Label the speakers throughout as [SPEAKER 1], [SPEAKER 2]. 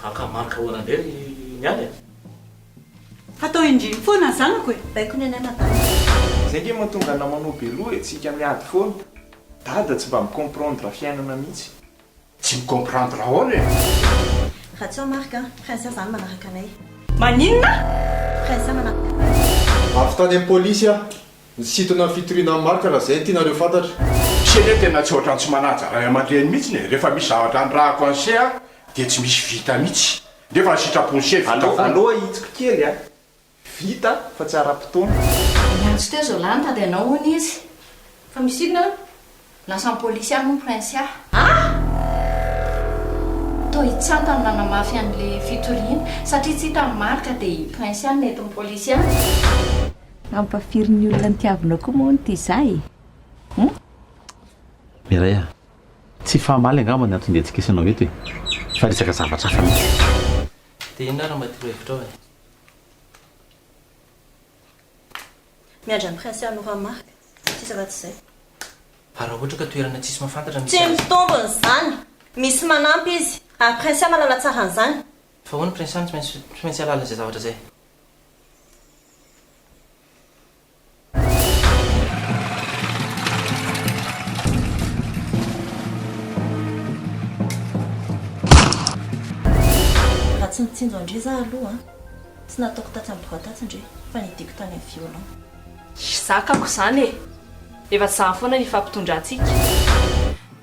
[SPEAKER 1] Vaka marika ahoana indray ry Mialy a?
[SPEAKER 2] Hatao indriny foana ny zanako e!
[SPEAKER 3] Baiko ny anay madama.
[SPEAKER 4] Zay nge mahatonga ana manao be loha e, tsika miady foana. Dada tsy mba mi-comprendre fiainana mihitsy.
[SPEAKER 5] Tsy mi-comprendre ahoana e?
[SPEAKER 3] Raha tsy ao Marc a, Princia zany manaraka anay.
[SPEAKER 2] Maninona?
[SPEAKER 3] Princia manaraka anay.
[SPEAKER 6] Avy tany amin'ny polisy aho. Nisintona ny fitoriana an'i Marc raha izay no tianareo fantatra.
[SPEAKER 5] Se le tena tsy ohatran'ny tsy manaja ray aman-dreny mihitsiny e, rehefa misy zavatra andrahako an'i se a dia tsy misy vita mihitsy, nefa ny sitrapon'i se vita
[SPEAKER 4] Aleo
[SPEAKER 5] foana.
[SPEAKER 4] aleo ahitsiko kely a! Vita fa tsy ara-potoana.
[SPEAKER 7] Niantso teo zao lahy nitady anao hono izy. Fa misy inona? Lasan'ny polisy any hono Princia. Ah! Toa i Tsanta no nanamafy an'ilay fitoriana. Satria tsy hita ny Marc dia i Princia no nentin'ny polisy any.
[SPEAKER 8] Ampafirin'ny olona nitiavinao koa moa hono ity za e! Hum?
[SPEAKER 1] Mireille a! Tsy hifamaly angamba ny anton-diantsika sy ianao eto e! Fa resaka zavatra hafa mihitsy.
[SPEAKER 9] Dia inona ary mba torohevitrao e?
[SPEAKER 3] Miandry an'i Princia hanoro an'i Marc. Tsisy afa-tsy izay.
[SPEAKER 9] Ary raha ohatra ka toerana tsisy mahafantatra misy
[SPEAKER 3] Tsy
[SPEAKER 9] azy?
[SPEAKER 3] mitombina izany! Misy manampy izy, ary Princia mahalala tsara an'izany.
[SPEAKER 9] Fa ahoana Princia no tsy maintsy tsy maintsy hahalala izay zavatra izay?
[SPEAKER 3] Raha tsy nitsinjo an-dry za aloha an, tsy nataoko tatsy amin'ny birao tatsy ndry fa nidiko tany amin'ny violon.
[SPEAKER 10] Zakako izany e! Efa izany foana ny ifampitondrantsika.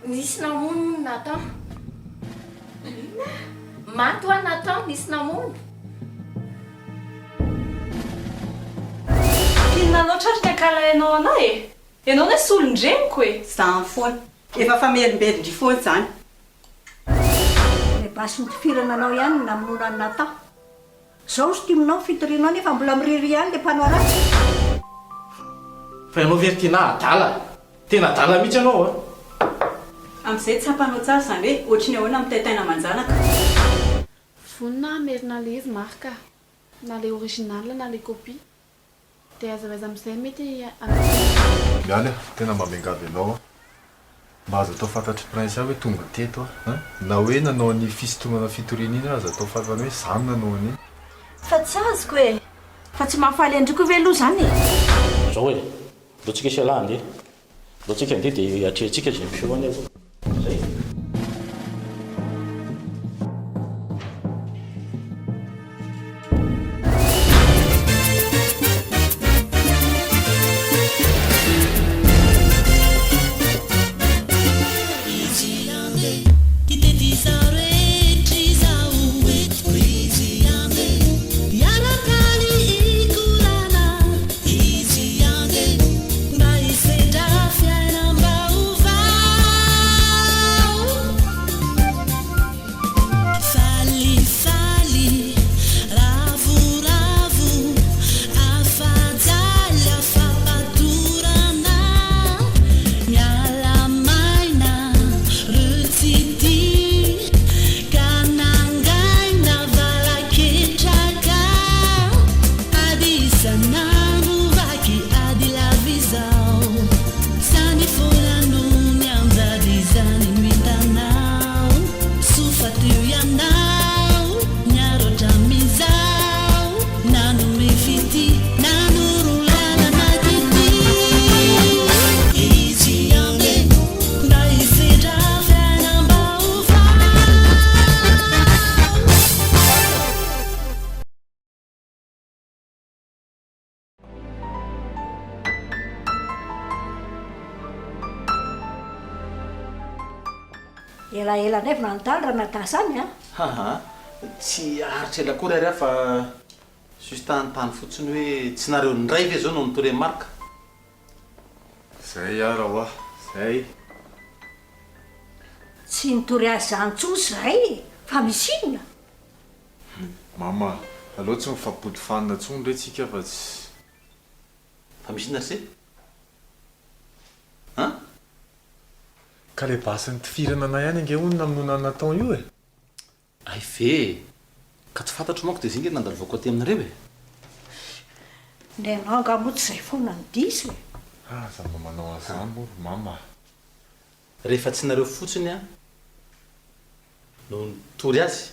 [SPEAKER 7] Nisy namono hono Nathan. Inona? Maty hoa Nathan, nisy namono.
[SPEAKER 10] F'inona loatra ary ny ankalainao anah e? Ianao anie solon-dreniko e!
[SPEAKER 2] Zany foana. Efa famerimberin-dry foana izany.
[SPEAKER 11] Ilay basy nitifirana anao ihany no namonoana an'i Nathan. Zao hosintominao ny fitorianao nefa mbola miririha ihany le mpanao ratsy.
[SPEAKER 1] Fa ianao ve ry Tinah adala? Tena adala mihitsy ianao a!
[SPEAKER 2] Amin'izay tsapanao tsara izany hoe ohatry ny ahoana mitaintaina aman-janaka.
[SPEAKER 12] Vonona hamerina an'ilay izy Marc a! Na ilay original na ilay copie. Dia aiza ho aiza amin'izay mety hanampiana.
[SPEAKER 6] Mialy a, tena mba miangavy anao aho. Mba aza atao fantatr'i Prince aho hoe tonga teto aho an! Na hoe nanao an'iny fisintomana fitoriana iny aho aza atao fantany hoe izaho no nanao an'iny.
[SPEAKER 3] Fa tsy azoko e!
[SPEAKER 8] Fa tsy mahafaly an-dry koa ve aloha izany e?
[SPEAKER 1] Zao e! Ndao tsika sy ialahy handeha. Ndao tsika handeha dia atrehintsika izay miseho any aloha. Zay.
[SPEAKER 11] Elaela indray vao nanontany ranadahy zany a!
[SPEAKER 13] Haha, tsy haharitra ela akory ary aho fa juste hanontany fotsiny hoe tsy nareo indray ve izao no nitory an'i Marc?
[SPEAKER 6] Zay ara hoa, zay.
[SPEAKER 11] Tsy nitory azy izany intsony izahay e! Fa misy inona?
[SPEAKER 6] Mama, aleo tsy mifampody fanina intsony re tsika fa tsy.
[SPEAKER 13] Fa misy inona ry se? An?
[SPEAKER 6] Ka le basy nitifirana anay ihany ange hono namonoana an'i Nathan io e!
[SPEAKER 13] Hay ve e! Ka tsy fantatro manko dia izay nge nandalovako aty aminareo e!
[SPEAKER 11] Ny anao angaha moa tsy izay foana no diso e!
[SPEAKER 6] Aza mba manao an'izany moa ry mama a!
[SPEAKER 13] Rehefa tsy nareo fotsiny an! no nitory azy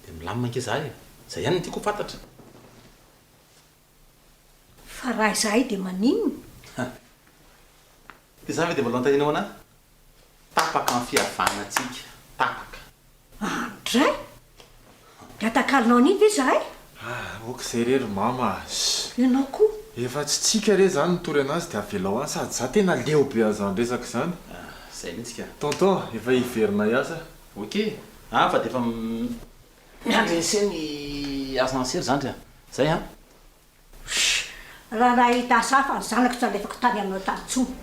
[SPEAKER 13] dia milamina ange za e! Zay ihany no tiako ho fantatra.
[SPEAKER 11] Fa raha izahay dia maninona?
[SPEAKER 13] Dia za ve dia mbola anontaniana ho anah? Tapaka ny fihavanantsika, tapaka.
[SPEAKER 11] Andray! Dia atakalonao an'iny ve izahay?
[SPEAKER 6] Ah, ok izay re ry mama a! Shh!
[SPEAKER 11] Ianao koa?
[SPEAKER 6] Efa tsy tsika re zany nitory anazy dia avelao any sady za tena leo be an'izany resaka izany.
[SPEAKER 13] Ah, zay mihitsy ka.
[SPEAKER 6] Tonton, efa hiverina hiasa.
[SPEAKER 13] Ok, ah fa dia efa miandry an'se ny ascenseur zandry a! Zay an!
[SPEAKER 11] Shh! Raha nahita asa hafa ny zanako tsy nalefako tany aminao tany intsony.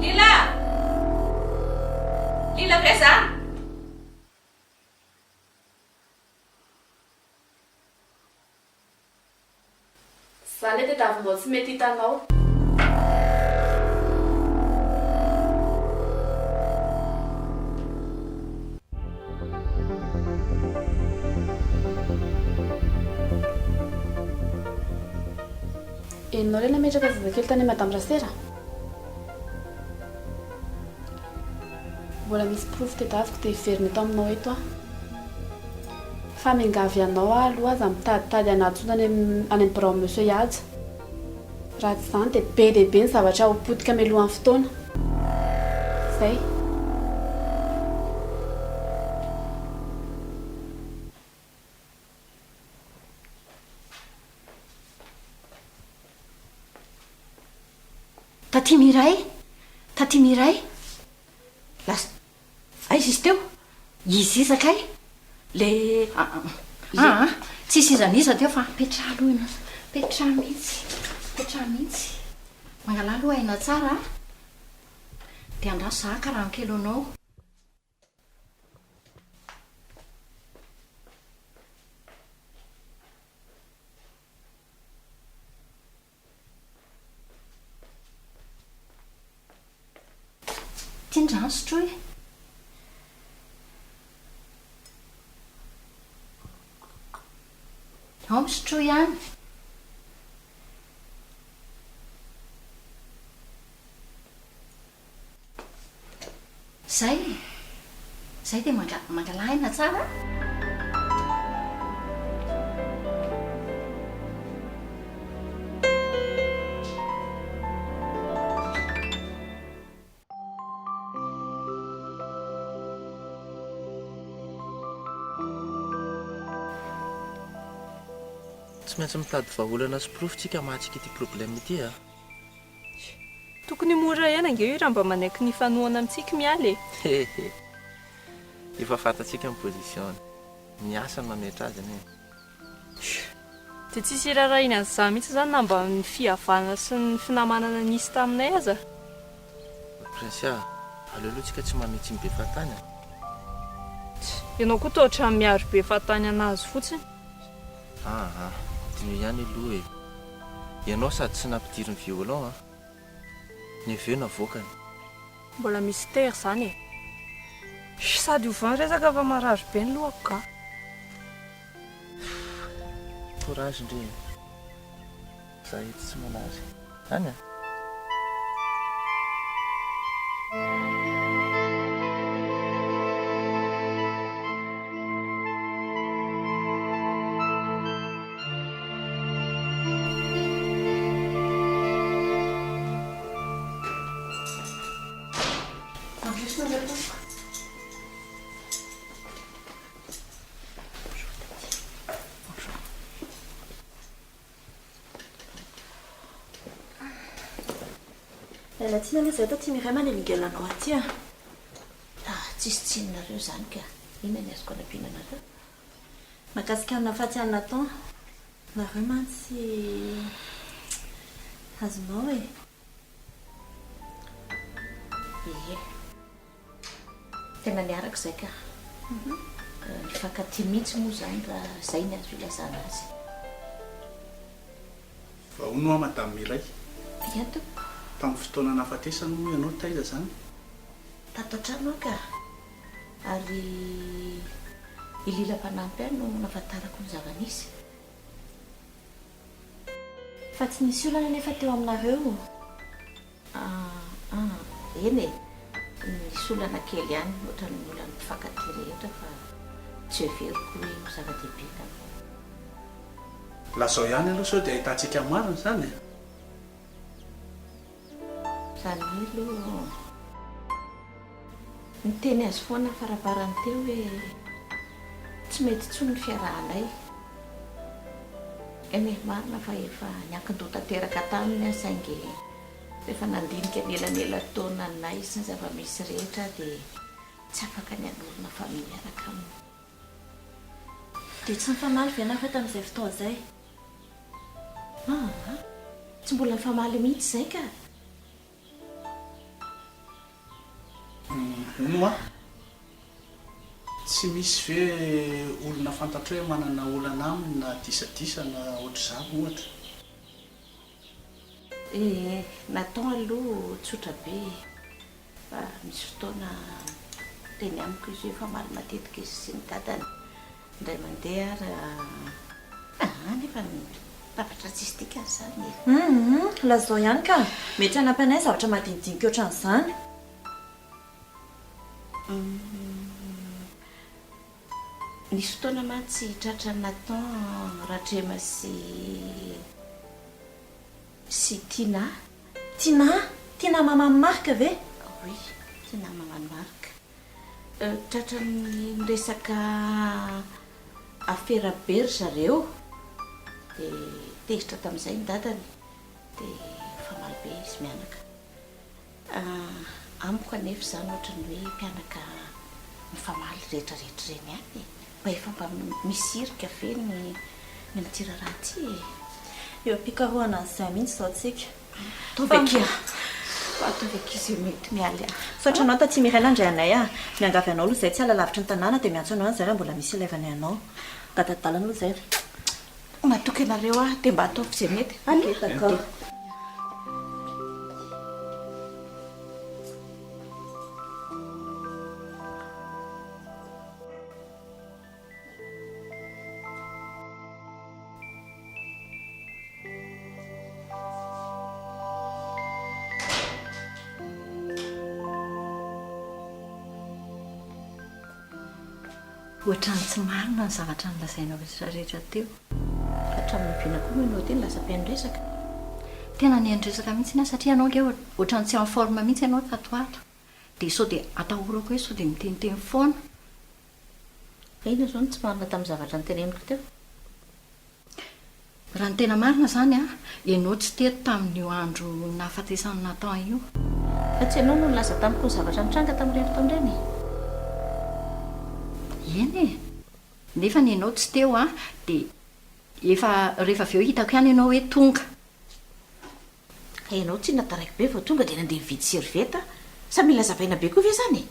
[SPEAKER 10] Lila! Lila ve za? Za le tadiavinao tsy mety hitanao. Enao le nametraka zazakely tany madame Rasera? Mbola misy porofo tedaviko dia hiverina eto aminao eto aho. Fa miangavy anao aho aloha aza mitaditady anah intsony any any amin'ny biraon'i Monsieur Ihaja. Raha tsy izany dia be dia be ny zavatra ho potika mialohan'ny fotoana. Izay.
[SPEAKER 7] Taty Miray, taty Miray. Lasa, aiza izy teo? Izy iza kay? Le, le. Aa, tsisy iza n'iza teo fa petraha aloha ianao. Petraha mihitsy, petraha mihitsy. Mangalà aloha aina tsara a. Dia andraso za haka rano kely ho anao. Ty ny rano sotroy. Ao misotroy ihany. Zay e! Zay dia manga mangalà aina tsara a!
[SPEAKER 9] Tsy maintsy mitady vahaolana sy porofo tsika hamahantsika ity problème ity a!
[SPEAKER 10] Tokony ho mora ihany ange io raha mba manaiky ny hifanohana amintsika mialy e!
[SPEAKER 9] Hehe. Efa fantatsika ny position-ny. Ny asa no mametra azy anie.
[SPEAKER 10] Dia tsisy iraharahiana an'izany mihitsy izany na mba ny fihavanana sy ny finamanana nisy taminay aza?
[SPEAKER 9] Princia, aleo aloha tsika tsy manome tsiny be fahatany a!
[SPEAKER 10] Ianao koa toa ohatran'ny miaro be fahatany an'azy fotsiny.
[SPEAKER 9] Aa, diniho ihany aloha e! Ianao sady tsy nampidiriny violon an! Ny avy eo navoakany.
[SPEAKER 10] Mbola mystère zany e! Sady ovao ny resaka fa marary be ny lohako ka!
[SPEAKER 9] Courage ndry e! Za eto tsy manary. Any an!
[SPEAKER 3] Miala tsiny aloha izahay taty Mireille manelingelina anao aty a. Ah, tsisy tsininareo izany ka. Inona ny azoko anampiana anareo? Mahakasika ny nahafaty an'i Nathan. Nareo mantsy azonao e. Ie. Tena niaraka izay ka. Nifankatia mihitsy moa izany raha izay ny azo ilazana azy.
[SPEAKER 14] Fa hono hoa Madame Mireille?
[SPEAKER 7] Ia tompoko.
[SPEAKER 14] Tamin'ny fotoana nahafatesany moa ianao taiza izany?
[SPEAKER 3] Tato an-trano aho ka. Ary i Lila mpanampy ahy no nahafantarako ny zava-nisy.
[SPEAKER 14] Fa tsy nisy olana anefa teo aminareo?
[SPEAKER 3] Aa, eny e! Nisy olana kely ihany, ohatran'ny olan'ny mpifankatia rehetra fa tsy heveriko hoe ho zava-dehibe angamba.
[SPEAKER 15] Lazao ihany aloha sao dia ahitantsika marina izany e!
[SPEAKER 3] Izany hoe aloha niteny azy foana faraparany teo hoe tsy mety intsony ny fiarahanay. Eny e, marina fa efa niankin-doha tanteraka taminy aho saingy rehefa nandinika ny elanelan-taonanay sy ny zava-misy rehetra aho dia tsy afaka ny hanorina famille miaraka aminy.
[SPEAKER 14] Dia tsy nifamaly ve nareo tamin'izay fotoana izay?
[SPEAKER 3] Aa! Tsy mbola nifamaly mihitsy izay ka!
[SPEAKER 15] Hono hoa, tsy misy ve olona fantatrao hoe manana olana aminy na disadisa na ohatr'izany ohatra?
[SPEAKER 3] Ee, Nathan aloha tsotra be e! Fa misy fotoana miteny amiko izy hoe mifamaly matetika izy sy ny dadany. Indray mandeha ary aa nefa zavatra tsisy dikany izany e.
[SPEAKER 14] Humm, lazao ihany ka! Mety hanampy anay zavatra madinidinika ohatran'izany.
[SPEAKER 3] Humm, nisy fotoana mantsy tratran'i Nathan Ratrema sy sy Tinah.
[SPEAKER 14] Tinah? Tinah maman'i Marc ve?
[SPEAKER 3] Oui, Tinah maman'i Marc. Tratran'ny niresaka afera be ry zareo dia tezitra tamin'izay ny dadany dia nifamaly be izy mianaka. Amiko anefa izany ohatran'ny hoe mpianaka mifamaly rehetra rehetra ireny ihany e! Mba efa mba misy hirika ve ny ny amin'ity raharaha ity e?
[SPEAKER 14] Eo am-pikarohana an'izay mihitsy izao tsika.
[SPEAKER 3] Ataovy akia. Ataovy akia izay mety mialy ahy.
[SPEAKER 14] Misaotra anao taty Mireille handray anay ah. Miangavy anao aloha izay tsy hiala lavitry ny tanàna dia miantso anao any izay raha mbola misy ilaivanay anao. Angata-dalana aloha izay.
[SPEAKER 3] Matoky anareo aho dia mba ataovy izay mety.
[SPEAKER 14] Ok, d'accord. Ohatran'ny tsy marina ny zavatra nolazainao rehetra rehetra teo.
[SPEAKER 3] Hatramin'ny oviana koa moa ianao ity no lasa mpihaino resaka?
[SPEAKER 7] Tena nihaino resaka mihitsy aho satria ianao ange ohatran'ny tsy en forme mihitsy ianao tato ho ato. Dia sao dia atahorako hoe sao dia miteniteny foana.
[SPEAKER 3] Fa inona izao no tsy marina tamin'ny zavatra noteneniko teo?
[SPEAKER 7] Raha ny tena marina izany an, ianao tsy teto tamin'io andro nahafatesan'i Nathan io.
[SPEAKER 3] Fa tsy ianao no nilaza tamiko ny zavatra nitranga tamin'ireny fotoana ireny e?
[SPEAKER 7] Eny e! Nefa ny ianao tsy teo an, dia efa rehefa avy eo hitako ihany ianao hoe tonga.
[SPEAKER 3] Ka ianao tsinona taraiky be vao tonga dia nandeha nividy serviette sa mila azavaina be koa ve izany e?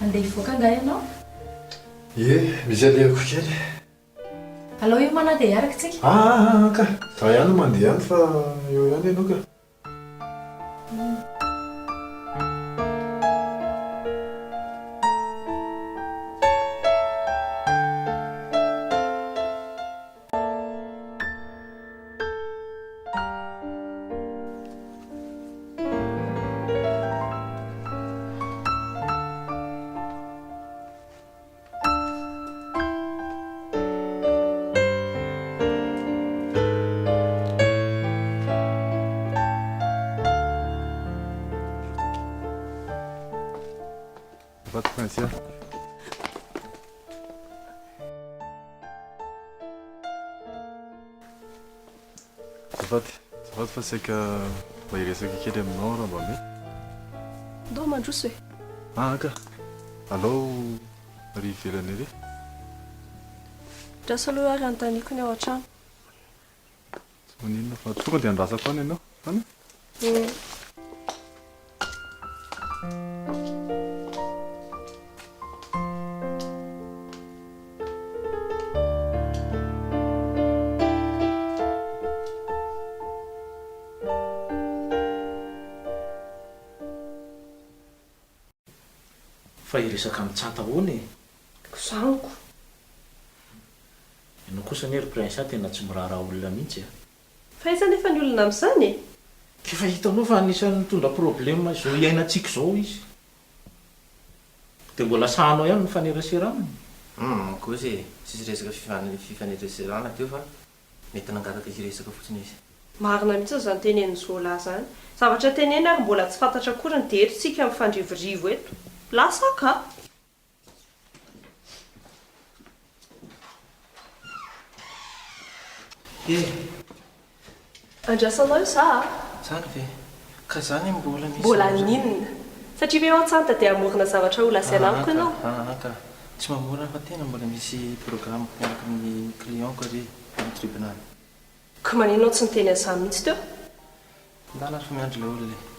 [SPEAKER 10] Andeha hivoaka angaha ianao?
[SPEAKER 6] Ie, misy alehako kely.
[SPEAKER 3] Alao hiomana dia hiaraka tsika.
[SPEAKER 6] Aa ka! Za ihany no mandeha any fa eo ihany ianao ka. Azafady Prince a. Azafady, azafady fa saika mba hiresaka kely aminao aho raha mba mety.
[SPEAKER 16] Ndao mandroso e.
[SPEAKER 6] Ah ka! Alao ary ivelany ery.
[SPEAKER 16] Andraso aloha ary anontaniako ny ao an-trano.
[SPEAKER 6] Tsy maninona fa tonga dia andrasako any ianao, zany
[SPEAKER 16] e? Hum.
[SPEAKER 13] Fa hiresaka amin'i Tsanta ahoana e?
[SPEAKER 16] Kozaniko.
[SPEAKER 13] Ianao kosa anie ry Prince a tena tsy miraharaha olona mihitsy a!
[SPEAKER 16] Fa aiza anefa ny olona amin'izany e?
[SPEAKER 13] K'efa hitanao fa anisan'ny nitondra problème izao iainantsika izao izy. Dia mbola sahanao ihany mifanerasera aminy?
[SPEAKER 9] Humm kosa e, tsisy resaka fifaneraserana teo fa mety nangataka hiresaka fotsiny izy.
[SPEAKER 16] Marina mihitsy izany tenenin'i Zola izany. Zavatra teneniny ary mbola tsy fantatra akoriny dia eto tsika mifandrivorivo eto. Lasa aho ka!
[SPEAKER 9] Eh!
[SPEAKER 16] Andrasanao io za a!
[SPEAKER 9] Zany ve? Ka zany mbola misy
[SPEAKER 16] Mbola n'inona? Satria ve Antsanta dia hamorona zavatra ho lazaina amiko ianao?
[SPEAKER 9] Aa ka! Tsy mamorona fa tena mbola misy programme miaraka amin'ny client-ko ary amin'ny tribunal.
[SPEAKER 16] Ka maninona aho tsy niteny an'izany mihitsy teo?
[SPEAKER 9] Ndana ary fa miandry ilay olona e.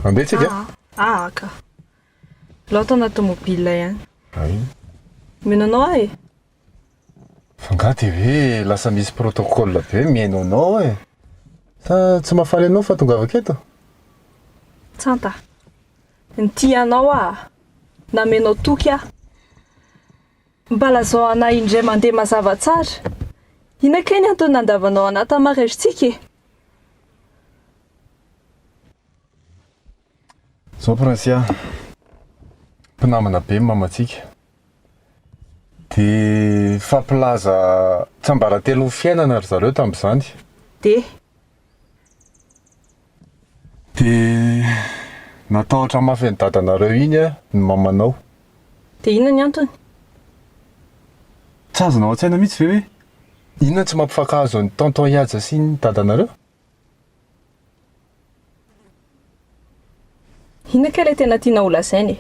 [SPEAKER 6] Andeha tsika?
[SPEAKER 16] Aa ka. Alao ato anaty tomobile ihany.
[SPEAKER 6] Ay.
[SPEAKER 16] Mino anao aho e.
[SPEAKER 6] Fa nga dia hoe lasa misy protocole be mihaino anao e? Sa tsy mahafaly anao fa tongavako eto?
[SPEAKER 16] Tsanta. Nitia anao aho. Namenao toky aho. Mba lazao anah indray mandeha mazava tsara. Inona kay ny antony nandavanao anah tamin'ny mariazintsika e?
[SPEAKER 6] Zao Prince a, mpinamana be ny mamantsika, de nifampilaza tsiambaratelon'ny fiainana ry zareo tamin'izany.
[SPEAKER 16] De?
[SPEAKER 6] De natahotra mafy an'i dadanareo iny ny mamanao.
[SPEAKER 16] De inona ny antony?
[SPEAKER 6] Tsy azonao an-tsaina mihitsy ve hoe inona tsy mampifankahazo an'i tonton Ihaja sy ny dadanareo?
[SPEAKER 16] Inona kay ilay tena tianao ho lazaina e?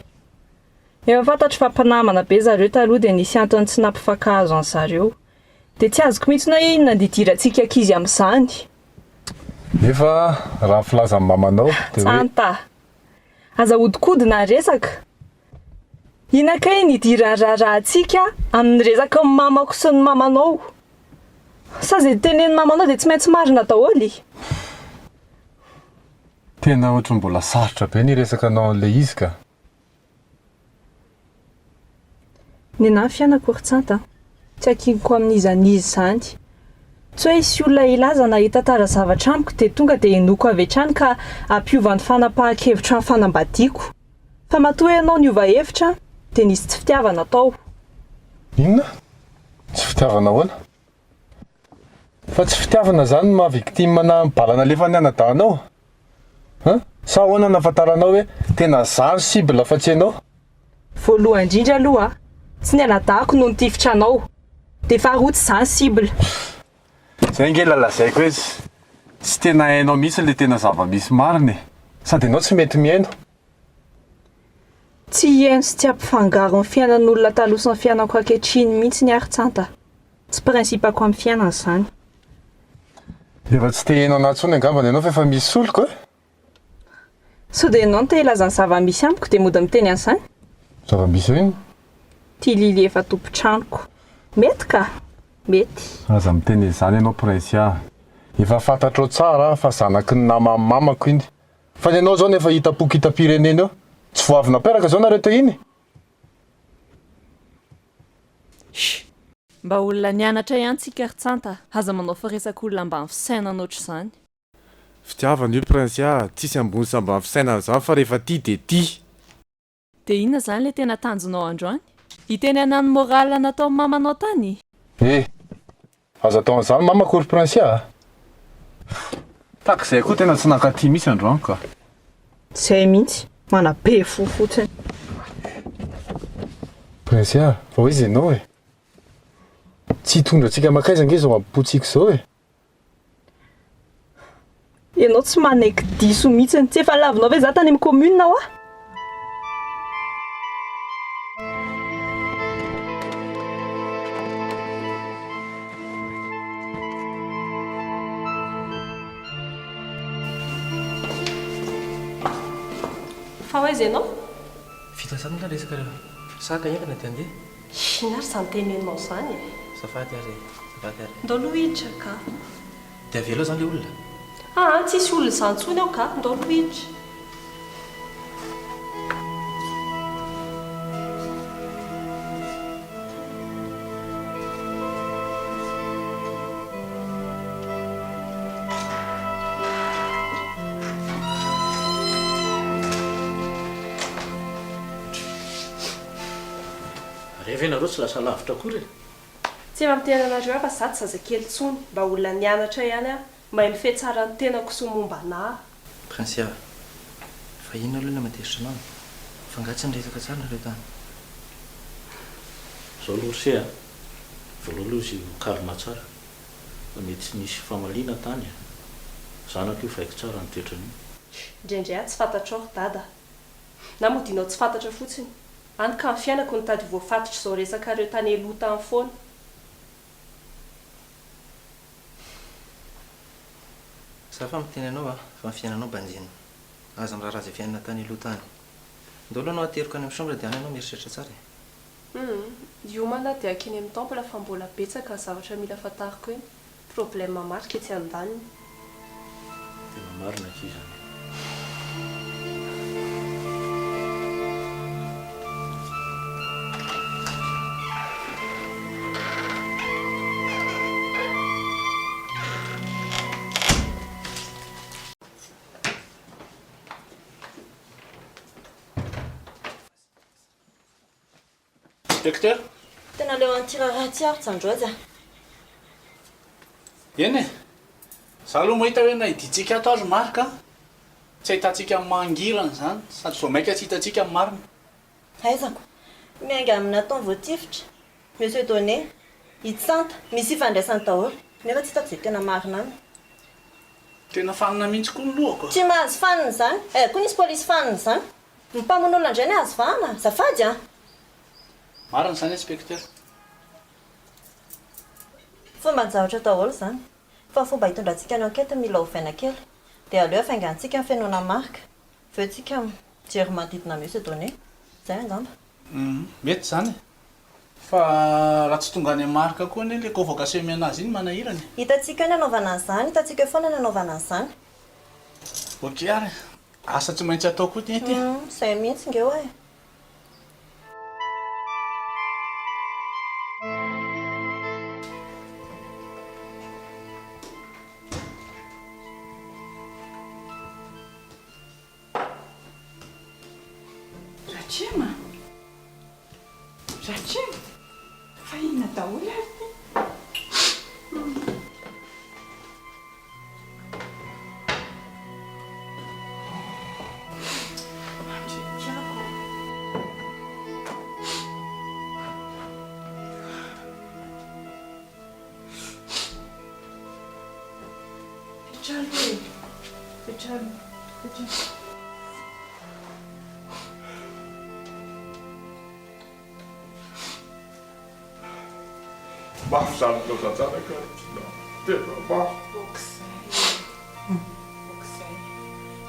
[SPEAKER 16] Efa fantatro fa mpinamana be zareo taloha dia nisy antony tsy nampifankahazo an'zareo. Dia tsy azoko mihitsy hoe inona no idirantsika ankizy amin'izany.
[SPEAKER 6] Nefa raha ny filazan'ny mamanao dia hoe.
[SPEAKER 16] Tsanta. Aza ahodikodina ny resaka. Inona kay ny idiran'ny raharahantsika amin'ny resaky ny mamako sy ny mamanao? Sa izay tenenin'ny mamanao dia tsy maintsy marina daholo e?
[SPEAKER 6] Tena ohatran'ny mbola sarotra be ny hiresaka anao an'ilay izy ka.
[SPEAKER 16] Nenaha ny fiainako ry Tsanta a! Tsy ankiniko amin'iza n'iza izany. Tsy hoe hisy olona hilaza na hitantara zavatra amiko dia tonga dia henoiko avy hatrany ka hampiova ny fanapahan-kevitro amin'ny fanambadiako. Fa matoa ianao niova hevitra dia nisy tsy fitiavana tao.
[SPEAKER 6] Inona? Tsy fitiavana ahoana? Fa tsy fitiavana izany ny maha victime ana bala nalefan'ny anadahinao? Hein? Sa ahoana no ahafantaranao hoe tena za no cible fa tsy ianao?
[SPEAKER 16] Voalohany indrindra aloha, tsy ny anadahiko no nitifitra anao. Dia faharoa tsy za ny cible.
[SPEAKER 6] Zay ange ilay lazaiko hoe. Tsy tena hainao mihitsy ilay tena zava-misy marina e! Sady ianao tsy mety mihaino.
[SPEAKER 16] Tsy hihaino sy tsy hampifangaro ny fiainan'olona taloha sy ny fiainako ankehitriny mihitsy ny ahy ry Tsanta. Tsy principe-ko amin'ny fiainana izany.
[SPEAKER 6] Efa tsy te hihaino anah intsony angambany ianao fa efa misy soloko e!
[SPEAKER 16] Sao dia ianao no te hilaza ny zava-misy amiko dia mody miteny an'izany?
[SPEAKER 6] Zava-misy inona?
[SPEAKER 16] Ity Lily efa tompon-tranoko. Mety ka! Mety.
[SPEAKER 6] Aza miteny an'izany ianao Prince ah! Efa fantatrao tsara fa zanaky ny naman'ny mamako iny. Fa ny anao izao no efa hitam-poko hitam-pirenena eo. Tsy vao avy naperaka izao nareo teo iny?
[SPEAKER 16] Shh! Mba olona nianatra ihany tsika ry Tsanta, aza manao firesak'olona ambany fisainana ohatr'izany.
[SPEAKER 6] Fitiavana io Prince ah! Tsisy ambony sy ambany fisainana zany fa rehefa tia dia tia.
[SPEAKER 16] Dia inona izany ilay tena tanjonao androany? Hiteny anà ny morale nataon'i mamanao tany?
[SPEAKER 6] Eh! Aza atao an'izany mamako ry Prince ah! Tahaka izay koa tena tsy nankaty mihitsy androany ka.
[SPEAKER 16] Izay mihitsy, manabe fo fotsiny.
[SPEAKER 6] Prince ah! Fa ho aiza ianao e? Tsy hitondra antsika mankaiza ange izao amim-pontsika izao e!
[SPEAKER 16] Ianao tsy manaiky diso mihitsiny. Tsy efa lavinao ve za tany amin'ny commune hoa?
[SPEAKER 3] Fa ho aiza ianao?
[SPEAKER 9] Vita zany nga resaka sa ka hiangana dia andeha?
[SPEAKER 3] Inona ary izany teneninao izany e?
[SPEAKER 9] Azafady ary e, azafady ary e.
[SPEAKER 3] Ndao aloha hiditra ka.
[SPEAKER 9] Dia avelao izany ilay olona?
[SPEAKER 3] Aa, tsisy olona izany intsony ao ka, ndao aloha hiditra.
[SPEAKER 13] Re ve nareo tsy lasa lavitra akory e?
[SPEAKER 3] Tsy efa miteny anareo aho fa za tsy zazakely intsony, mba olona nianatra ihany aho, mahay mifehy tsara ny tenako sy ny momba anah.
[SPEAKER 9] Princia, fa inona aloha ilay mahatezitra anao e? Fa angaha tsy niresaka tsara nareo tany?
[SPEAKER 13] Zao aloha ry se a! Voalohany aloha izy ho calme tsara fa mety tsy nisy famaliana tany a! Zanako io fa haiko tsara ny toetrany io.
[SPEAKER 3] Indraindray aho tsy fantatrao ry dada a! Na modianao tsy fantatra fotsiny. Any ka ny fiainako nitady ho voafatotr'izao resakareo tany aloha tany foana.
[SPEAKER 9] Za fa miteny anao a, fa ny fiainanao banjinina. Aza miraharaha izay fiainana tany aloha tany. Ndao aloha anao ateriko any amin'ny chambre dia any ianao mieritreritra tsara e.
[SPEAKER 3] Humm, hiomana aho dia hankeny amin'ny temple fa mbola betsaka ny zavatra mila fantariko eny. Problème marika etsy andaniny.
[SPEAKER 13] Tena marina akia izany e. Inspecteur.
[SPEAKER 14] Tena leo an'ity raharaha ity aho ry Jandrozy a.
[SPEAKER 15] Eny e! Za aloha mahita hoe na hidintsika ato ary Marc a! Tsy ahitantsika ny mangirana izany, sady vao mainka tsy hitantsika ny marina.
[SPEAKER 14] Aizako. Miainga amin'ny Nathan voatifitra, Monsieur Donné, i Tsanta, misy ifandraisany daholo, nefa tsy hitako izay tena marina aminy.
[SPEAKER 15] Tena fanina mihitsy koa ny lohako a!
[SPEAKER 14] Tsy mahazo fanina izany, aiza koa nisy polisy fanina izany? Ny mpamono olona indray no azo vahana? Azafady an!
[SPEAKER 15] Marina izany inspecteur.
[SPEAKER 14] Fomban-javatra daholo izany. Fa ny fomba hitondrantsika ny enquête mila ovaina kely. Dia aleo hafaingantsika ny fenoana marque. Avy eo tsika mijery manodidina mieux se donner. Izay angamba.
[SPEAKER 15] Hum, mety izany e. Fa raha tsy tonga any amin'ny marque koa anie ilay convocation omena azy iny manahirana e.
[SPEAKER 14] Hitantsika eo ny hanaovana an'izany, hitantsika eo foana ny hanaovana an'izany.
[SPEAKER 15] Ok ary e. Asa tsy maintsy atao koa ity.
[SPEAKER 14] Hum, izay mihitsy nge hoa e.
[SPEAKER 2] Ratrema a! Ratrema! Fa inona daholo ary ity? Andriatiako ô! Petraho aloha.
[SPEAKER 16] Petraho, petraho.
[SPEAKER 5] Mafy izany laozan-janaka ry Tiana, tena mafy.
[SPEAKER 2] Ok'izay e, ok'izay.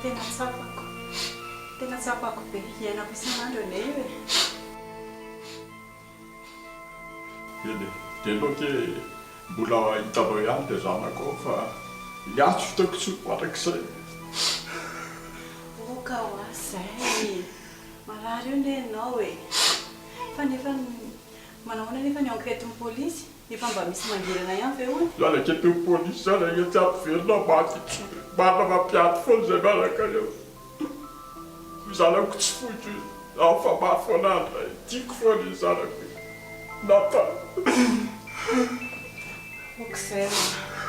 [SPEAKER 2] Tena tsapako, tena tsapako be. Iainako isan'andro anie io e.
[SPEAKER 5] Eny e, dia ianao ange mbola hitanao ihany ilay zanako ao fa ny ahy tsy vitako intsony mandrakizay.
[SPEAKER 2] Oka hoa izay. Marary eo anie ianao e. Fa nefa manao ahoana nefa ny enquête-n'ny polisy? Efa mba misy mangirana ihany ve hono?
[SPEAKER 5] Zany enquête-n'ny polisy zany anie tsy hampiverina maty intsony e. Marina mampiady foana izay miaraka eo. Io zanako tsy foiko io. Zaho fa mafy foana andry e. Tiako foana io zanako io. Nathan.
[SPEAKER 2] Ok zay ô.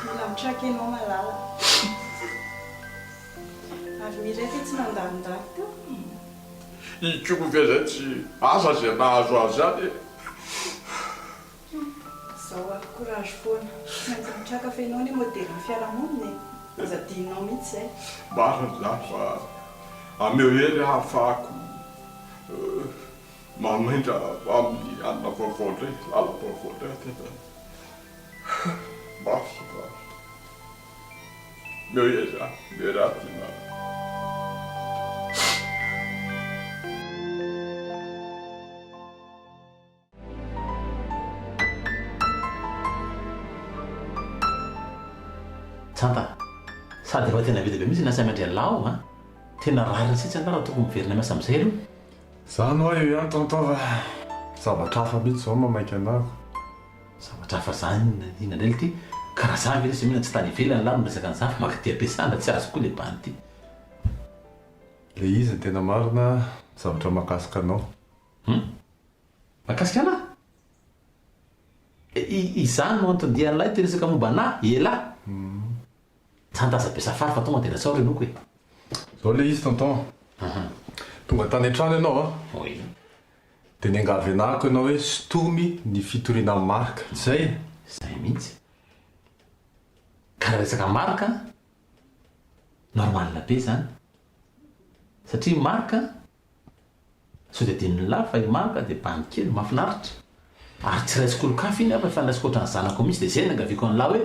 [SPEAKER 2] Mila mitraka ianao malala. Ary Mireille ve tsy nandalondalo teo?
[SPEAKER 5] I koa ve zay tsy asa zay nahazo azy any e.
[SPEAKER 2] Zao ary courage foana. Tsy maintsy mitraka fa ianao anie modelin'ny fiarahamonina e. Aza adinonao mihitsy izay.
[SPEAKER 5] Marina izany fa ameo hery aho ahafahako mamindra amin'ny alina vaovao indray, lalam-baovao indray aho tena mafy mafy. Meo hery aho, meo hery aho Tiana.
[SPEAKER 1] Tsanta, sady efa tena vita be mihitsy ny asa miandry an'lah ao an! Tena rariny sitsy an'lah raha tokony miverina miasa amin'izay aloha.
[SPEAKER 6] Zany hoa eo ihany tonton fa zavatra hafa mihitsy zao mamaika anah.
[SPEAKER 1] Zavatra hafa zany inona indray lty? Ka raha zany ve lesy mino tsy tany ivelany lah no miresaka an'izany fa maka aty am-piasana tsy azoko koa le bandy ty.
[SPEAKER 6] Le izy ny tena marina zavatra mahakasika anao.
[SPEAKER 1] Hum? Mahakasika anah? Izany no anton-dian'ilay ity resaka momba anah, elah! Tsanta aza be safary fa tonga dia lazao ry noko e!
[SPEAKER 6] Zao le izy tonton, tonga tany an-trano ianao an,
[SPEAKER 1] Oui.
[SPEAKER 6] dia niangavy anahako ianao hoe sintomy ny fitoriana an'i Marc, tsy zay e?
[SPEAKER 1] Zay mihitsy. Ka raha resaka Marc an, normal be zany. Satria Marc Sao dia adinon'i lahy fa i Marc dia bandy kely mahafinaritra ary tsy raisiko olon-kafa iny aho fa efa niraisiko ohatran'ny zanako mihitsy dia izay no niangaviako an'lah hoe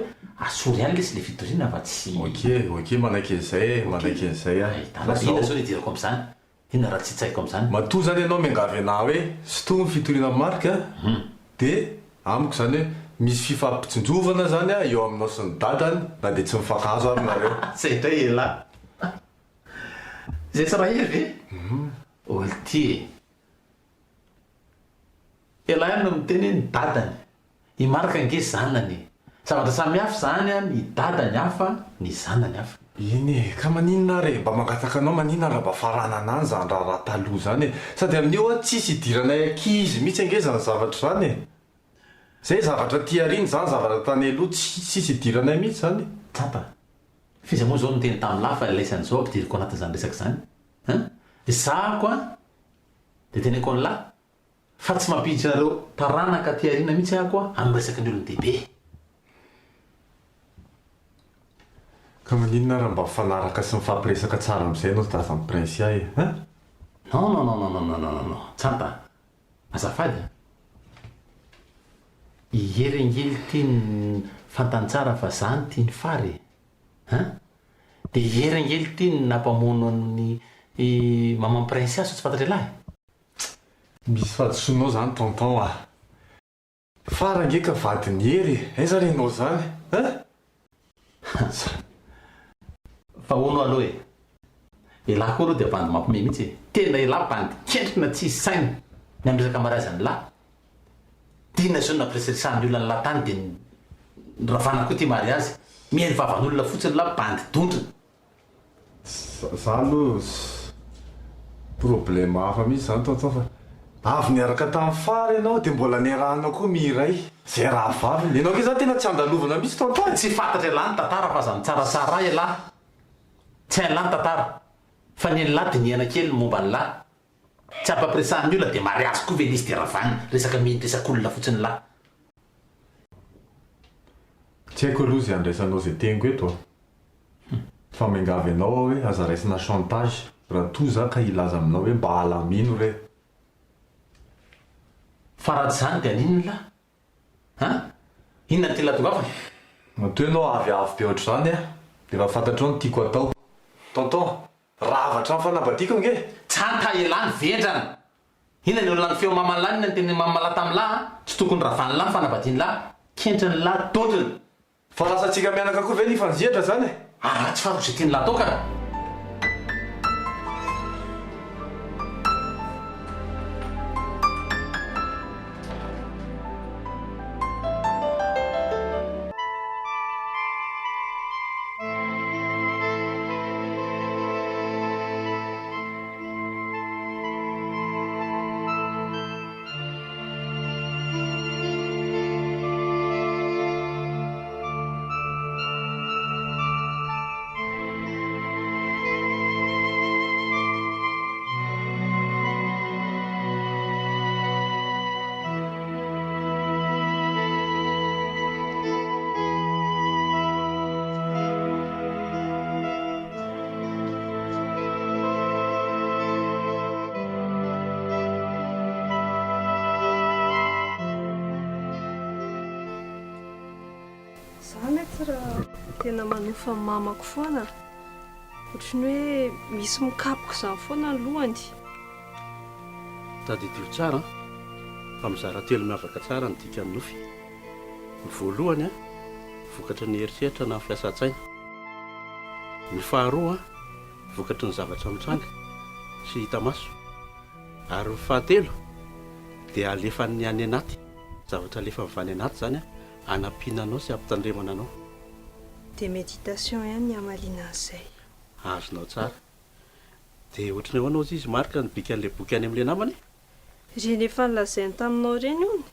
[SPEAKER 1] asory ihany lesy ilay fitoriana fa tsy
[SPEAKER 6] Ok, ok manaiky an'izay e, manaiky an'izay aho.
[SPEAKER 1] Ahitana fa inona izao no idirako amin'izany? Inona raha tsy tsaiko amin'izany?
[SPEAKER 6] Matoa izany ianao miangavy anah hoe sintomy ny fitoriana amin'i Marc dia amiko izany hoe misy fifampitsinjovana izany eo aminao sy ny dadany na dia tsy mifankahazo ary nareo.
[SPEAKER 1] Zay indray elah. Izay tsara hery ve? Olty e! Elah ihany no miteny hoe ny dadany. I Marc ange zanany e! Zavatra samy hafa izany an, ny dadany hafa, ny zanany hafa.
[SPEAKER 6] Eny e, ka maninona ary e, mba mangataka anao maninona raha mba faranana any zany raharaha taloha zany e, sady amin'io an tsisy idiranay ankizy mihitsy ange zany zavatra zany e, zay zavatra aty aoriana zany zavatra tany aloha tsisy idiranay mihitsy zany e.
[SPEAKER 1] Tsapa. F'iza moa izao no niteny tamin'lah fa ilay isan'izao ampidiriko anatin'izany resaka izany hein? Ezahako an! Dia teneniko an'lah fa tsy mampiditra anareo taranaka aty aoriana mihitsy aho koa amin'ny resaky ny olon-dehibe.
[SPEAKER 6] Ka maninona raha mba mifanaraka sy mifampiresaka tsara amin'izay ianao sy dadan'i Princia e? Hein?
[SPEAKER 1] Non non non non non non non non Tsanta azafady an! I Hery ange lty ny fantany tsara fa za no tiany fara e! Hein? De i Hery ange lty no nampamono an'i maman Princia sao tsy fantatr'ialahy?
[SPEAKER 6] Misy fahadisoanao zany tonton ah! Fara ange ka vadin'i Hery e! Aiza re enao zany? Hein?
[SPEAKER 1] Fa hono aloha e! Elah koa aloha dia bandy mampime mihitsy e! Tena elah bandy kentrina tsisy saina ny amin'ny resaka mariazy an'lah! Dina izao no nampiresaresahan'ny olona an'lah tany dia niravana koa ity mariazy! Mihaino vavan'olona fotsiny lah bandy dondrona!
[SPEAKER 6] Za aloha problème hafa mihitsy zany tonton fa avy niaraka tamin'i Fara ianao dia mbola niarahanao koa Miray zay rahavaviny, ianao nge zany tena tsy andalovana mihitsy tonton e!
[SPEAKER 1] Tsy fantatry elah ny tantara fa aza mitsaratsara elah, tsy hain'lah ny tantara fa ny an'lah dinihana kely ny momba an'lah, tsy ampampiresahan'ny olona dia mariazy koa ve le izy dia ravana, resaka mino resak'olona fotsiny lah.
[SPEAKER 6] Tsy haiko aloha izay andraisanao izay teniko eto a! Fa miangavy anao aho hoe aza raisina chantage raha toa za ka hilaza aminao hoe mba alamino re.
[SPEAKER 1] Fa raha tsy izany dia haninona lah? An? Inona no tian'lah tongavana?
[SPEAKER 6] Matoa ianao avy avo be ohatr'izany an, dia efa fantatrao ny tiako atao. Tonton, rava hatramin'ny fanambadiako ange!
[SPEAKER 1] Tsanta elah ny vendrana! Inona ny olona ny feo maman'lah, inona ny tenin'ny maman'lah tamin'lah an? Tsy tokony ravan'lah ny fanambadian'lah, kentrin'lah dodona!
[SPEAKER 6] Fa lasa antsika mianaka koa ve ny hifanzihatra zany e?
[SPEAKER 1] Ary raha tsy fantatro izay tian'lah atao ka!
[SPEAKER 16] Za maître tena manofa ny mamako foana, ohatry ny hoe misy mikapoka izany foana ny lohany.
[SPEAKER 13] Tadidio tsara an, fa mizara telo miavaka tsara ny dikan'ny nofy. Ny voalohany an, vokatry ny eritreritra na ny fiasan-tsaina. Ny faharoa an, vokatry ny zavatra mitranga sy hita maso. Ary ny fahatelo dia alefan'ny any anaty, zavatra alefa avy any anaty izany an, hanampiana anao sy hampitandremana anao.
[SPEAKER 16] Dia méditation ihany ny hamaliana an'izay.
[SPEAKER 13] Azonao tsara. Dia ohatry ny ahoana hozy izy Marc ny bikan'ilay boky any amin'ilay namana e?
[SPEAKER 16] Ireny efa nolazainy taminao ireny hono.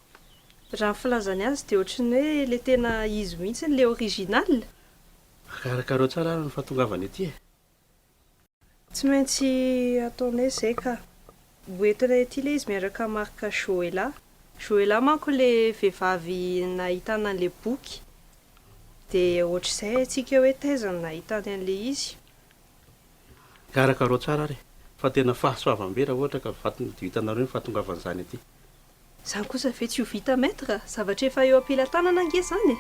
[SPEAKER 16] Raha ny filazany azy dia ohatry ny hoe ilay tena izy mihitsy ilay original.
[SPEAKER 13] Karakarao tsara ary ny fahatongavany aty e!
[SPEAKER 16] Tsy maintsy ataonay izay ka. Ho entinay aty ilay izy miaraka amin'i Marc Joella. Joella manko ilay vehivavy nahitana an'ilay boky. Dia ohatr'izay haintsika hoe taiza no nahitany an'ilay izy.
[SPEAKER 13] Karakarao tsara ary e! Fa tena fahasoavam-be raha ohatra ka vitanareo ny fahatongavan'izany aty.
[SPEAKER 16] Izany kosa ve tsy ho vita maître? Zavatra efa eo am-pelatanana ange izany e!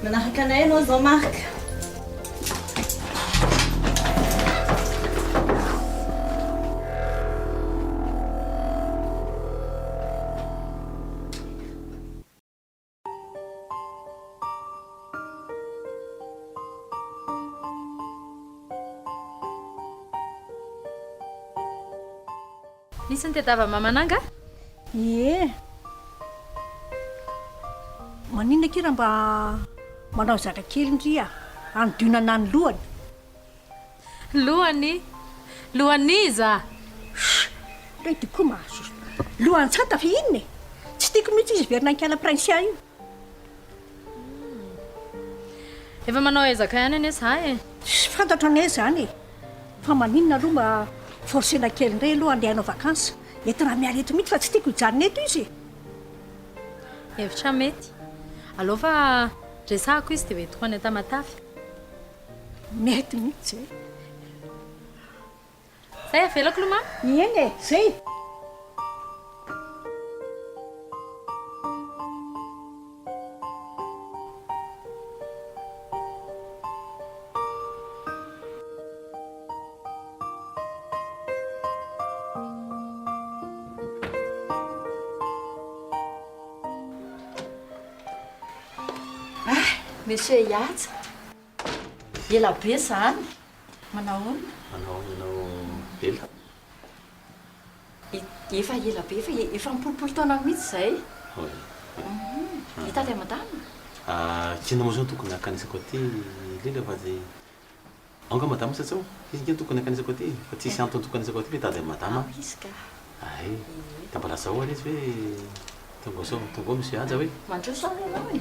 [SPEAKER 14] Manaraka anay ianao izao Marc.
[SPEAKER 17] Misy nitadiava mamana angaha?
[SPEAKER 11] Ie. Maninona akia raha mba manao zatra kely ndry a? Hanodinana ny lohany.
[SPEAKER 17] Lohany? Lohan'iza?
[SPEAKER 11] Chut! Ndray ty koa mahasosotra. Lohan'i Tsanta ve inona e? Tsy tiako mihitsy izy hiverina an-kiala Princia io.
[SPEAKER 17] Efa manao ezaka ihany anie za e.
[SPEAKER 11] Tsy fantatro anie izany e! Fa maninona aloha mba forcer-na kely indray aloha handeha hanao vacances. Entina miala eto mihitsy fa tsy tiako hijanona eto izy e!
[SPEAKER 17] Hevitra mety. Aleo fa resahako izy dia ho entiko any Tamatave.
[SPEAKER 11] Mety mihitsy e!
[SPEAKER 17] Zay avelako aloha mama.
[SPEAKER 11] Eny e, zay!
[SPEAKER 7] Ah, Monsieur Ihaja. Ela be izany. Manao ahoana?
[SPEAKER 1] Manao ahoana ianao Bella?
[SPEAKER 7] Efa ela be, efa efa am-polopolo taona mihitsy izay.
[SPEAKER 1] Oui.
[SPEAKER 7] Hitady an'i madama?
[SPEAKER 1] K'inona moa izao no tokony hankanesako aty Lila fa dia ao angaha madama sa tsy ao? Izy ange no tokony hankanesako aty e, fa tsisy antony tokony hankanesako aty fa hitady an'i madama aho.
[SPEAKER 7] Ao izy ka.
[SPEAKER 1] Hay, dia mba lazao ary izy hoe tonga sao tonga ao Monsieur Haja hoe.
[SPEAKER 3] Mandroso ary ianao e.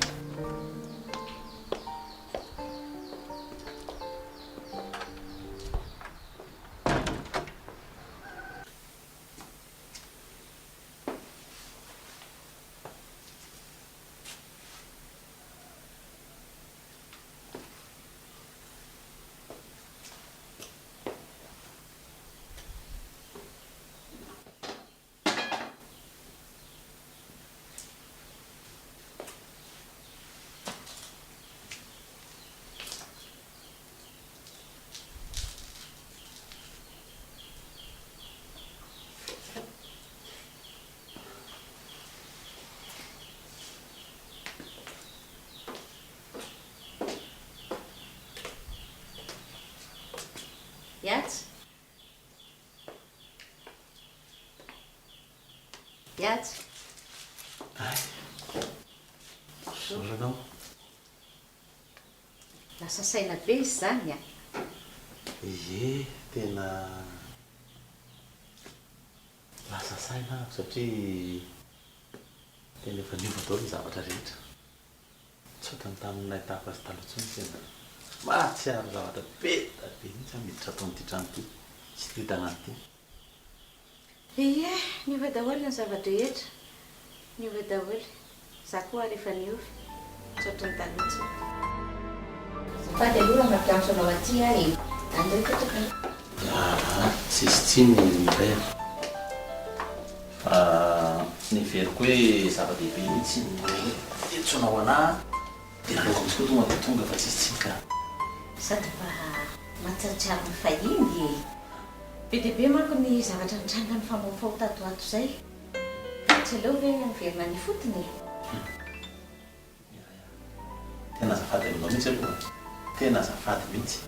[SPEAKER 3] Yatsy. Yatsy.
[SPEAKER 1] Ay. Bonjour anao.
[SPEAKER 8] Lasa saina be izy izany a.
[SPEAKER 1] Ie, tena lasa saina aho satria tena efa niova daholo ny zavatra rehetra. Tsy ohatran'ny tamin'ny nahitako azy taloha intsony tena mahatsiaro zavatra be dia be mihitsy aho miditra ato amin'ity trano ity sy ity tanàna ity.
[SPEAKER 8] Ie, niova daholo ny zava-drehetra, niova daholo. Za koa ary efa niova, tsy ohatran'ny taloha intsony. Azafady aloha raha mampiantso anao aty aho e! Andao hipetraka aloha.
[SPEAKER 1] Aa, tsisy tsiny indray a! Fa neveriko hoe zava-dehibe mihitsy ny hoe iantsoanao anà dia naleoko mihitsy koa tonga dia tonga fa tsisy tsiny ka.
[SPEAKER 8] Sady mba mahatsiarotsiaro ny fahiny e! Be dia be manko ny zavatra nitranga nifamofaho tato ho ato izay. Tsy aleo ve miverina any ifotony e?
[SPEAKER 1] Miray a. Tena azafady aminao mihitsy aloha e. Tena azafady mihitsy.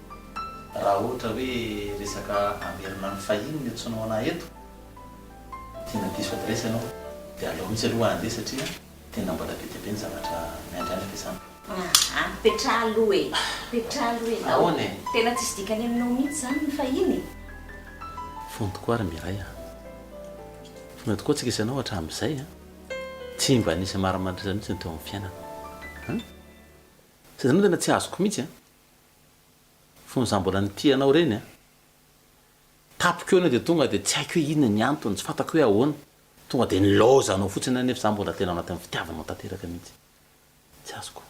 [SPEAKER 1] Raha ohatra hoe resaka hamerina ny fahiny no iantsoanao anah eto, tena diso adresse ianao. Dia aleo mihitsy aloha handeha satria tena mbola be dia be ny zavatra miandry any am-piasana.
[SPEAKER 8] Aa, mipetraha aloha e! Mipetraha aloha ianao.
[SPEAKER 1] Ahoana e?
[SPEAKER 8] Tena tsisy dikany aminao mihitsy izany ny fahiny e!
[SPEAKER 1] Fony tokoa ary Miray a. Fony tokoa tsika sy ianao hatramin'izay a. Tsy mba nisy marimaritra mihitsy ny teo amin'ny fiainana. An? Sady ianao tena tsy azoko mihitsy an! Fony izaho mbola nitia anao ireny an! Tampoka eo ianao dia tonga dia tsy haiko hoe inona ny antony, tsy fantako hoe ahoana. Tonga dia nilaozanao fotsiny aho nefa izaho mbola tena ao anatin'ny fitiavanao tanteraka mihitsy. Tsy azoko.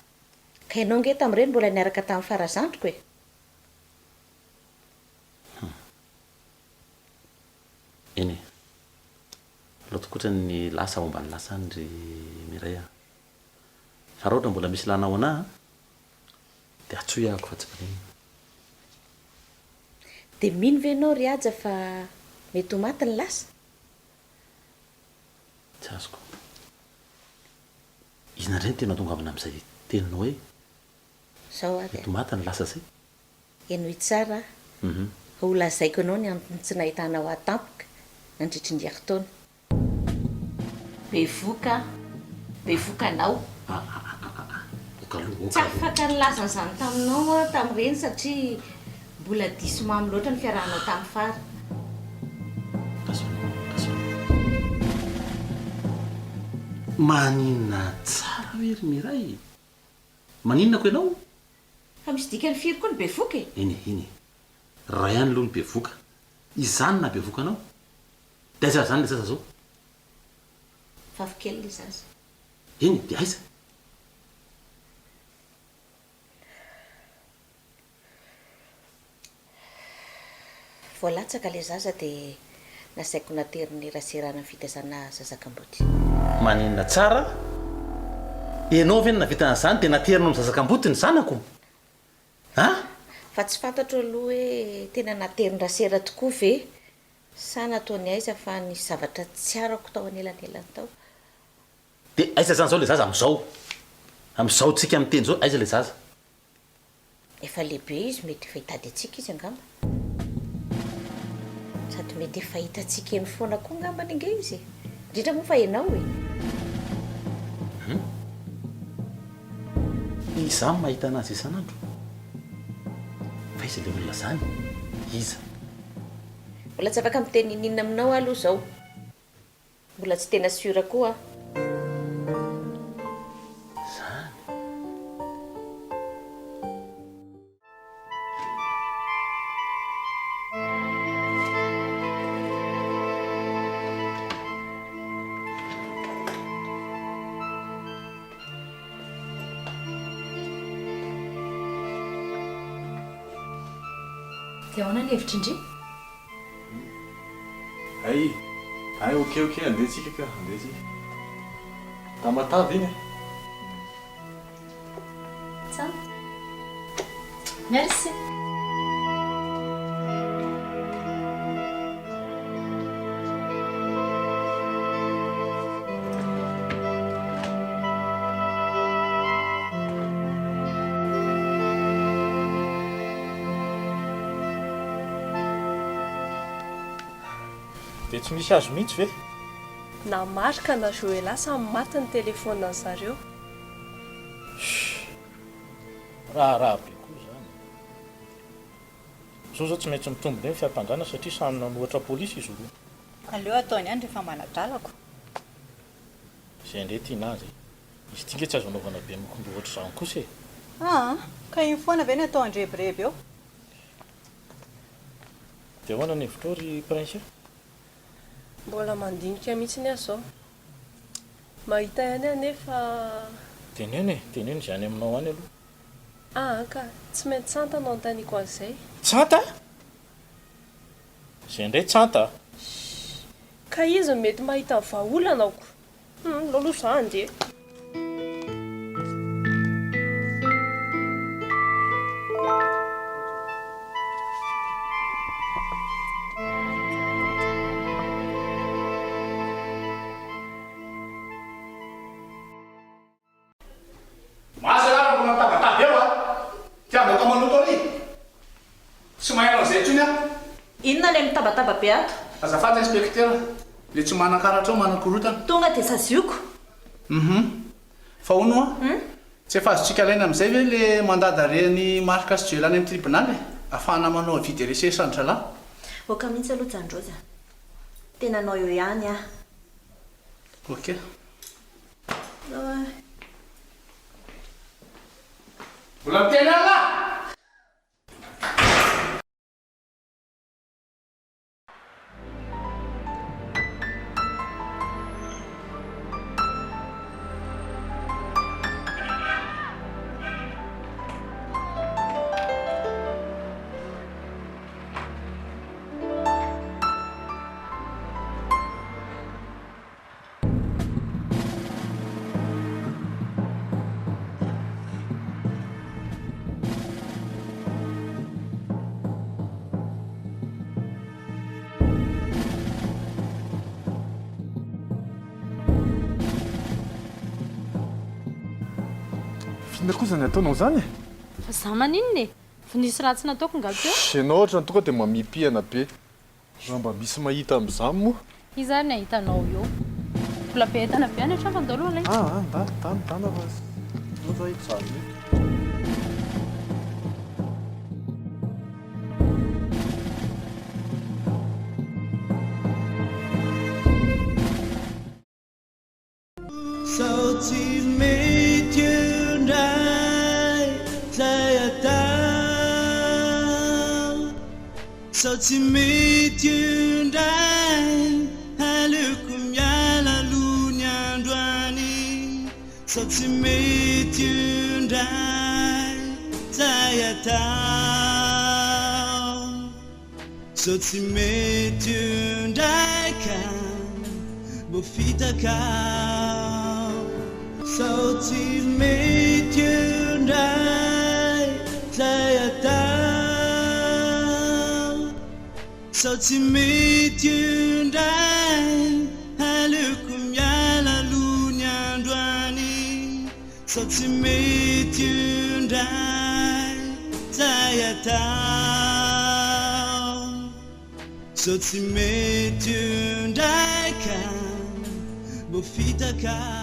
[SPEAKER 8] Ka ianao ange tamin'ireny mbola niaraka tamin'i Fara zandriko e!
[SPEAKER 1] Hum. Eny e. Aleo tokotra ny lasa homba ny lasa any ry Mireille a. Fa raha ohatra mbola misy ilana ho anah dia antsoy ahako fa tsy maninona.
[SPEAKER 8] Dia mino ve ianao ry Haja fa mety ho maty ny lasa?
[SPEAKER 1] Tsy azoko. Inona indray no tena tongavana amin'izay teninao hoe
[SPEAKER 8] Zao ary a.
[SPEAKER 1] mety ho maty ny lasa izay?
[SPEAKER 8] Henoy tsara fa ho lazaiko anao ny antony tsy nahitanao ahy tampoka nandritry ny herintaona. Bevoka aho. Bevoka anao. Tsy afaka nilaza an'izany taminao aho tamin'ireny satria mbola diso mamy loatra ny fiarahanao tamin'i Fara.
[SPEAKER 1] Maninona tsara hoe ry Miray? Maninona ko ianao?
[SPEAKER 8] Fa misy dikany firy koa ny bevoka e?
[SPEAKER 1] Eny e, eny e. Ray ihany aloha ny bevoka. Izany no nahabevoka anao? Dia aiza ary izany ilay zaza izao?
[SPEAKER 8] Vavy kely ilay zaza.
[SPEAKER 1] Eny e, dia aiza?
[SPEAKER 8] Vao latsaka ilay zaza dia nasaiko naterin'i Raserana ny fitaizana zaza kamboty.
[SPEAKER 1] Maninona tsara? Ianao ve no nahavita an'izany dia naterinao amin'ny zaza kamboty ny zanako? A?
[SPEAKER 8] Fa tsy fantatro aloha hoe tena naterin'i Rasera tokoa ve sa nataony aiza fa nisy zavatra tsy arako tao anelanelany tao.
[SPEAKER 1] Dia aiza izany izao ilay zaza amin'izao? Amin'izao tsika miteny izao aiza ilay zaza?
[SPEAKER 8] Efa lehibe izy, mety efa hitady antsika izy angamba. Sady mety efa hitantsika eny foana koa angambany ange izy e! Indrindra moa fa ianao e!
[SPEAKER 1] Hum. Izaho mahita anazy isan'andro. Fa iza ilay olona izany? Iza?
[SPEAKER 8] Mbola tsy afaka miteny n'inona aminao aho aloha izao. Mbola tsy tena sûr koa aho.
[SPEAKER 1] Zany.
[SPEAKER 17] Dia ahoana ny hevitr'i ndry?
[SPEAKER 6] Hay, hay ok ok andeha tsika ka, andeha tsika. Tamatave iny e.
[SPEAKER 17] Tsara. Merci.
[SPEAKER 15] Dia tsy misy azo mihitsy ve?
[SPEAKER 18] Na Marc na Joella samy maty ny telephone zareo.
[SPEAKER 15] Shh! Raharaha be koa izany e. Zao zao tsy maintsy mitombo indray ny fiampangana satria samy nanohatra polisy izy roa.
[SPEAKER 2] Aleo ataony ihany rehefa manadalako.
[SPEAKER 15] Izay indray tiana azy e. Izy ity nge tsy azo anaovana be mokombo ohatr'izany kosa e.
[SPEAKER 2] Aa! Ka iny foana ve ny atao andrebireby eo?
[SPEAKER 15] Dia ahoana ny hevitrao ry Prince a?
[SPEAKER 18] Mbola mandinika mihitsiny aho izao. Mahita ihany aho nefa.
[SPEAKER 15] Teneno e, teneno izay any aminao any aloha.
[SPEAKER 18] Aa ka, tsy maintsy Tsanta no anontaniako an'izay.
[SPEAKER 15] Tsanta? Izay indray Tsanta a!
[SPEAKER 18] Shh! Ka izy no mety mahita ny vahaolana ko! Hum, aleo aloha za handeha.
[SPEAKER 15] Maso ialahy raha mbola mitabataba eo a! Ty avoaka maloto ary! Tsy maheno an'izay intsony aho.
[SPEAKER 14] Inona ilay mitabataba be ato?
[SPEAKER 15] Azafady inspecteur, le tsy manan-karatra ao manakorontana.
[SPEAKER 14] Tonga dia sazioko.
[SPEAKER 15] Hum. Fa hono hoa, tsy efa azontsika alaina amin'izay ve le mandat d'arrêt an'i Marc sy Joel any amin'ny tribunal e? Afahana manao avis de recherche an-dralahy.
[SPEAKER 14] Ok mihitsy aloha Jandrozy a. Tena anao eo ihany aho.
[SPEAKER 15] Ok. Mbola miteny Allah!
[SPEAKER 6] F'inona koa izany ataonao izany e?
[SPEAKER 17] Fa za maninona e? Fa nisy ratsy nataoko nga teo?
[SPEAKER 6] Shh, ianao ohatran'ny tonga dia mamipihana be. Raha mba misy mahita amin'izany moa.
[SPEAKER 17] Iza ary ny hahita anao eo? Mbola be entana be any an-trano fa ndao aloha alaina.
[SPEAKER 6] Aa ndana ndana ndana fa aleo za hijanona eto.
[SPEAKER 19] Sao tsy mety eo indray zay atao Sao tsy mety eo indray aleoko miala aloha ny androany Sao tsy mety eo indray zay atao Sao tsy mety eo indray ka mbo fitaka Sao tsy mety eo indray zay atao Sao tsy mety eo indray aleoko miala aloha ny androany Sao tsy mety io indray zay atao Sao tsy mety io indray ka mbo fitaka.